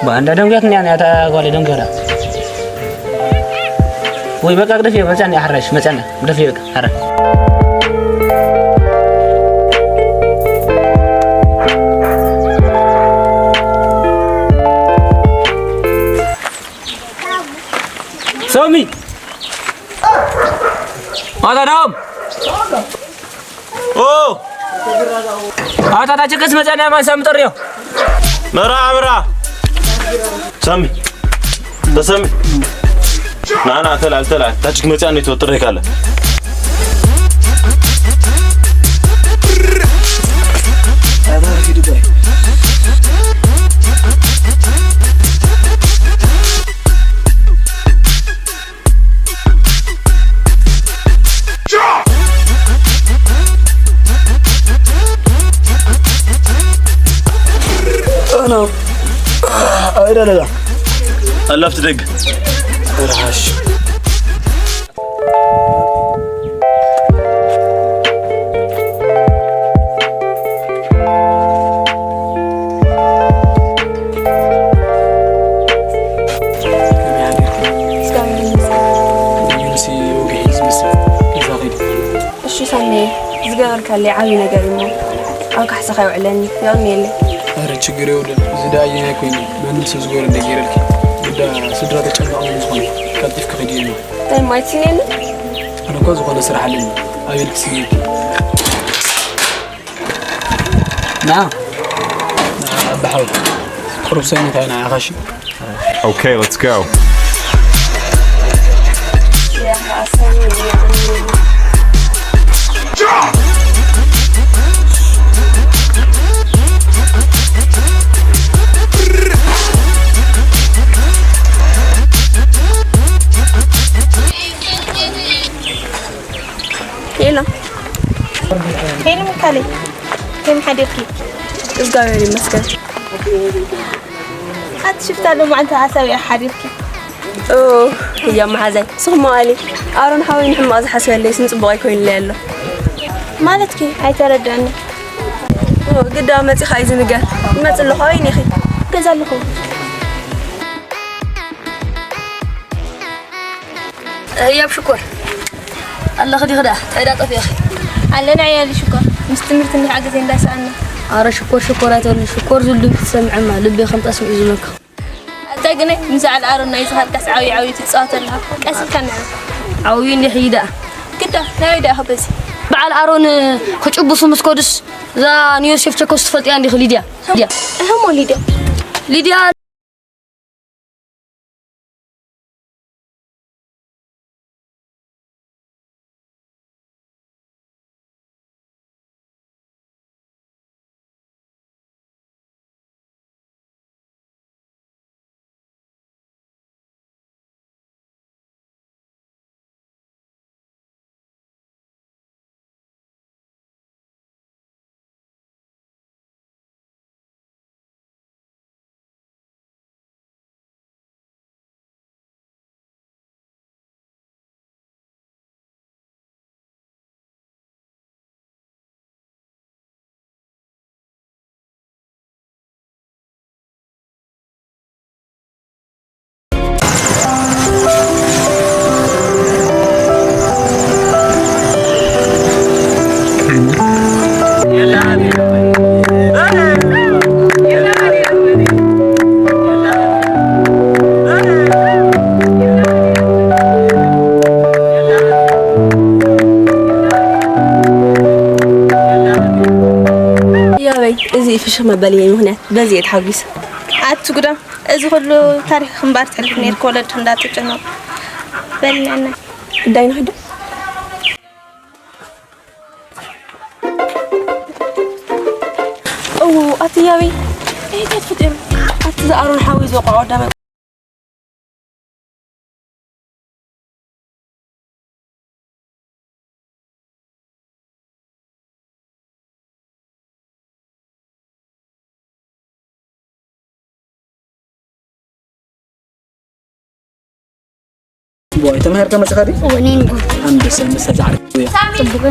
ባንዳ ደንገት ኒያ ኒያ ታጓለ ደንገራ። ወይ በቃ ግደፍ፣ መጸና ሓራሽ፣ መጸና። ግደፍ በቃ፣ ሓራ። ሳሚ! ኣታ ዳም! ኦ! ኣታ ታቸከስ መጸና ማን ሳሚ ጠርዮ? መራ፣ መራ። ሳሚ። ተሰሚ። ና፣ ና፣ ተላል፣ ተላል። ታችክ መጸና ነው ተወጥሬ ካለ። أنا أين أنا؟ ألفت دق. راش. እሺ ሳሚ፣ ዝገበርካለይ ዓብዪ ነገር እዩ እሞ ኣብ ካሕሳኻ ይውዕለኒ። የቐንየለይ። ኧረ ችግር የብሉን። እዚ ደኣ ኣየናይ ኮይኑ ማንም ሰብ ዝገበሮ እንደ ገይረልኪ። ግዳ ስድራ ተጨነቕ ዝኾነ ቀልጢፍኪ ኺዲ እሞ። እንታይ ማይ ትስንየኒ? ኣነ እኮ ዝኾነ ስራሕ ኣለኒ። ኣቤል ትስንየኪ። ና። ና፣ ኣባሓው። ቁሩብ ሰሚንታ ኢና ዓኻሺ። Okay, let's go. ሄሎ። ሄሎ ምካለይ፣ ከመይ ሓዲርኪ? እግዚኣብሔር ይመስገን። ኣቲ ሽፍታ ሎማዓንቲ ሓሳብ እያ ሓዲርኪ። ኦ፣ ህያ መሓዛይ፣ ስኹም መዋሊ። ኣሮን ሓወይ ንሕማቕ ዝሓስበለይ ስም ጽቡቕ ኣይኮይንለይ ኣሎ። ማለትኪ? ኣይተረድኣኒ። ኦ፣ ግዳ መጺኻ እዩ ዝንገር። ይመጽእ ኣለኹ፣ ኣበይ ኔኺ? ገዛ ኣለኹ። ህያብ ሽኮር ኣለኺ ዲኺ ደኣ? እንታይ ደኣ ጠፊእኺ? ኣለና ዕያል ሽኮር፣ ምስ ትምህርቲ እንዲሕ ግዜ እንዳሰኣና። ኣረ ሽኮር ሽኮር ኣይትበሊ፣ ሽኮር ዝብል ድምፂ ትሰምዕማ ልቢ ከም ጠስሚ እዩ ዝመካ። ኣታ ግነ ምስ በዓል ኣሮን ናይ ዝኸድካስ ዓብዪ ዓብዪ ትፃወት ኣለኻ። ቀስ ኢልካ ንዕረፍ። ዓብዪ እንዲሕ እዩ ደኣ። ግዳ ናበይ ደኣ በዚ? በዓል ኣሮን ክጭብሱ ምስ ከዱስ እዛ ንዮሴፍ ቸኮስ ትፈልጥያ እንዲኺ ሊድያ? ሊድያ። እህሞ ሊድያ። ሊድያ። ያበይ፣ እዚ ፍሽኽ መበልየይ ምኽንያት በዚ እየ ተሓጒሰ። ኣቲ ጉዳም፣ እዚ ኩሉ ታሪኽ እምበኣር ተሕልፉ ነይርኪ፣ ወለዲ እንዳተጨነቑ። በሊ ንዕና። ግዳይ ንኺድ ዶ? እው፣ ኣቲ ያበይ፣ እንታይ ተፈጢሩ? ኣቲ ዝኣሮን ሓወይ ዝወቕዖ ቀዳማይ ቦይ፣ ተማሂርካ መጺኻ ድዩ? እወ፣ እኔ ንጉ። ኣንበሳ፣ ኣንበሳ፣ ዛዕሪ። ጽቡቕ።